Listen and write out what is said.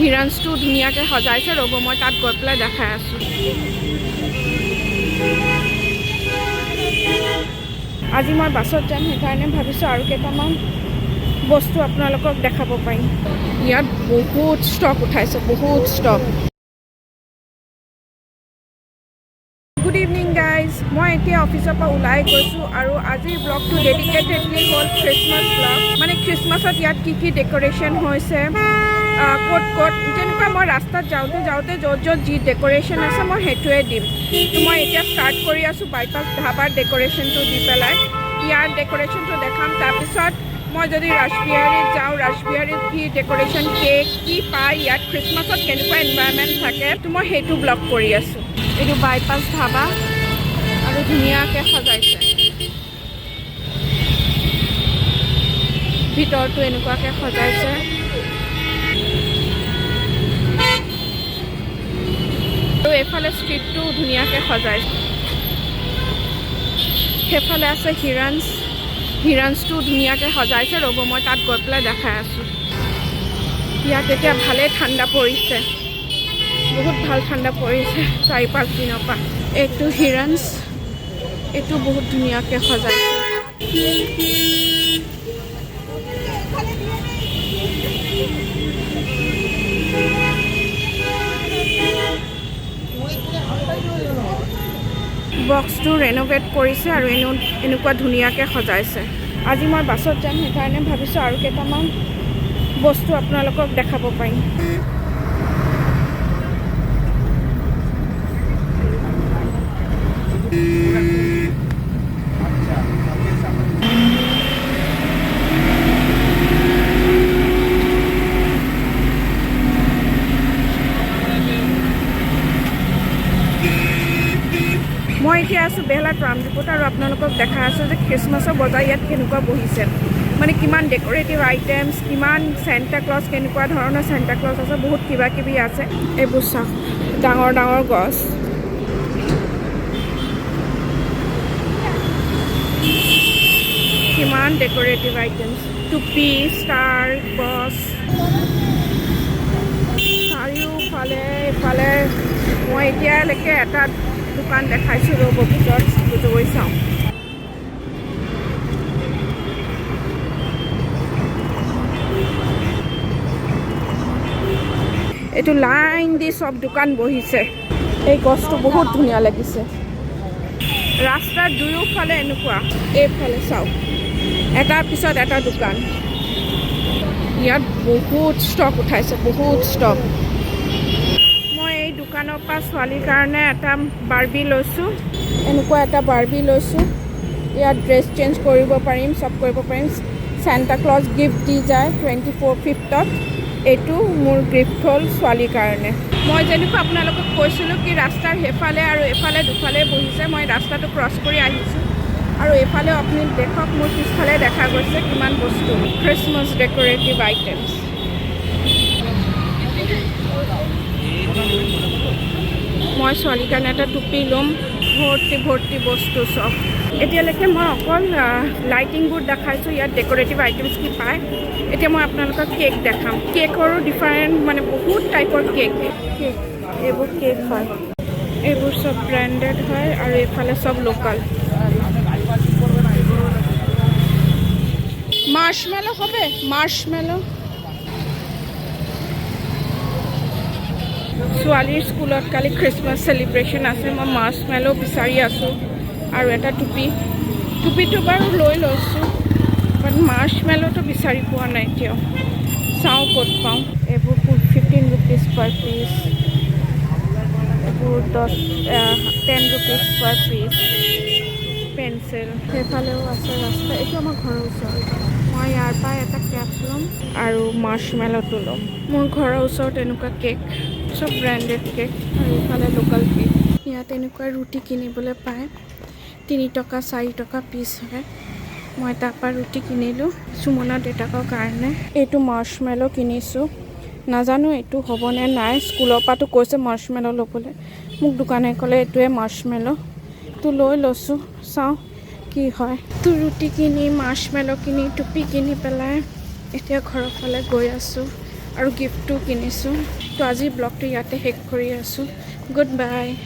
হিৰাণছটো ধুনীয়াকৈ সজাইছে। ৰ'ব, মই তাত গৈ পেলাই দেখাই আছোঁ। আজি মই বাছত যাম, সেইকাৰণে ভাবিছোঁ আৰু কেইটামান বস্তু আপোনালোকক দেখাব পাৰিম। ইয়াত বহুত ষ্টক উঠাইছে, বহুত ষ্টক। গুড ইভিনিং গাইজ, মই এতিয়া অফিচৰ পৰা ওলাই গৈছোঁ আৰু আজিৰ ব্লগটো ডেডিকেটেডলি হ'ল খ্ৰীষ্টমাছ ব্লগ। মানে খ্ৰীষ্টমাছত ইয়াত কি কি ডেক'ৰেশ্যন হৈছে, ক'ত ক'ত, যেনেকুৱা মই ৰাস্তাত যাওঁতে যাওঁতে য'ত য'ত যি ডেক'ৰেশ্যন আছে মই সেইটোৱে দিম। তো মই এতিয়া ষ্টাৰ্ট কৰি আছোঁ বাইপাছ ধাবাৰ ডেক'ৰেশ্যনটো দি পেলাই। ইয়াৰ ডেক'ৰেশ্যনটো দেখাম। তাৰপিছত মই যদি ৰাসবিহাৰীত যাওঁ, ৰাসবিহাৰীত কি ডেক'ৰেশ্যন, কেক কি পায়, ইয়াত খ্ৰীষ্টমাছত কেনেকুৱা এনভাইৰনমেণ্ট থাকে, তো মই সেইটো ব্লগ কৰি আছোঁ। এইটো বাইপাছ ধাবা আৰু ধুনীয়াকৈ সজাইছে। ভিতৰটো এনেকুৱাকৈ সজাইছে। আৰু এইফালে ষ্ট্ৰীটটো ধুনীয়াকৈ সজাইছে। সেইফালে আছে হিৰাণছ, হিৰাণছটো ধুনীয়াকৈ সজাইছে। ৰ'ব, মই তাত গৈ পেলাই দেখাই আছোঁ। ইয়াত এতিয়া ভালেই ঠাণ্ডা পৰিছে, বহুত ভাল ঠাণ্ডা পৰিছে 4-5 দিনৰ পৰা। এইটো হিৰাণছ, এইটো বহুত ধুনীয়াকৈ সজাইছে। বক্সটো ৰেন'ভেট কৰিছে আৰু এনেকুৱা ধুনীয়াকৈ সজাইছে। আজি মই বাছত যাম, সেইকাৰণে ভাবিছোঁ আৰু কেইটামান বস্তু আপোনালোকক দেখাব পাৰিম। মই এতিয়া আছোঁ বেহলা ট্ৰাম ডিপোত আৰু আপোনালোকক দেখাই আছোঁ যে খ্ৰীষ্টমাছৰ বজাৰ ইয়াত কেনেকুৱা বহিছে, মানে কিমান ডেক'ৰেটিভ আইটেমছ, কিমান চেণ্টা ক্লজ, কেনেকুৱা ধৰণৰ চেণ্টা ক্লজ আছে, বহুত কিবা কিবি আছে। এইবোৰ চাওক, ডাঙৰ ডাঙৰ গছ। কিমান ডেক'ৰেটিভ আইটেমছ, টুপি, ষ্টাৰ, গছ, চাৰিওফালে। এইফালে মই এতিয়ালৈকে এটা দোকান দেখাইছোঁ, ৰ'ব ভিতৰত গৈ চাওঁ। এইটো লাইন দি চব দোকান বহিছে। এই গছটো বহুত ধুনীয়া লাগিছে। ৰাস্তাৰ দুয়োফালে এনেকুৱা, এইফালে চাওক, এটাৰ পিছত এটা দোকান। ইয়াত বহুত ষ্টক উঠাইছে, বহুত ষ্টক। মই এই দোকানৰ পৰা ছোৱালীৰ কাৰণে এটা বাৰ্বি লৈছোঁ, এনেকুৱা এটা বাৰ্বি লৈছোঁ। ইয়াত ড্ৰেছ চেঞ্জ কৰিব পাৰিম, চব কৰিব পাৰিম। চেণ্টা ক্লজ গিফ্ট দি যায় 24/5। এইটো মোৰ গিফ্ট হ'ল ছোৱালীৰ কাৰণে। মই যেনেকুৱা আপোনালোকক কৈছিলোঁ কি ৰাস্তাৰ সেইফালে আৰু এইফালে দুফালে বহিছে, মই ৰাস্তাটো ক্ৰছ কৰি আহিছোঁ আৰু এইফালেও আপুনি দেখক, মোৰ পিছফালে দেখা গৈছে কিমান বস্তু, খ্ৰীষ্টমাছ ডেক'ৰেটিভ আইটেমছ। মই ছোৱালীৰ কাৰণে এটা টুপি ল'ম। ভৰ্তি ভৰ্তি বস্তু চব। এতিয়ালৈকে মই অকল লাইটিংবোৰ দেখাইছোঁ, ইয়াত ডেক'ৰেটিভ আইটেমছ কি পায়। এতিয়া মই আপোনালোকক কেক দেখাম। কেকৰো ডিফাৰেণ্ট, মানে বহুত টাইপৰ কেক। কেক, এইবোৰ কেক হয়, এইবোৰ চব ব্ৰেণ্ডেড হয় আৰু এইফালে চব লোকেল। মাৰ্চমেলো হবে, মাৰ্চমেলো। ছোৱালীৰ স্কুলত কালি খ্ৰীষ্টমাছ চেলিব্ৰেশ্যন আছে, মই মাৰ্চমেলো বিচাৰি আছোঁ আৰু এটা টুপি। টুপিটো বাৰু লৈ লৈছোঁ, বাট মাৰ্চমেলোটো বিচাৰি পোৱা নাই এতিয়াও। চাওঁ ক'ত পাওঁ। এইবোৰ 15 ৰুপিজ পাৰ পিচ, এইবোৰ 10 ৰুপিজ পাৰ পিচ। পেঞ্চিল সেইফালেও আছে ৰাস্তা। এইটো আমাৰ ঘৰৰ ওচৰত। মই ইয়াৰ পৰা এটা কেপ ল'ম আৰু মাৰ্চমেলোটো ল'ম। মোৰ ঘৰৰ ওচৰত এনেকুৱা কেক, চব ব্ৰেণ্ডেড কেক আৰু এইফালে লোকেল কেক। ইয়াত এনেকুৱা ৰুটি কিনিবলৈ পায়, 3 টকা 4 টকা পিচ হয়। মই তাৰপৰা ৰুটি কিনিলোঁ সুমনা দেউতাকৰ কাৰণে। এইটো মাৰ্চমেলো কিনিছোঁ, নাজানো এইটো হ'বনে নাই। স্কুলৰ পৰাতো কৈছে মাৰ্চমেলো ল'বলৈ, মোক দোকানে ক'লে এইটোৱে মাৰ্চমেলো, তো লৈ লৈছোঁ, চাওঁ কি হয়। তো ৰুটি কিনি, মাৰ্চমেলো কিনি, টুপি কিনি পেলাই এতিয়া ঘৰৰ ফালে গৈ আছোঁ। আৰু গিফ্টটো কিনিছোঁ। তো আজিৰ ব্লগটো ইয়াতে শেষ কৰি আছোঁ। Good bye.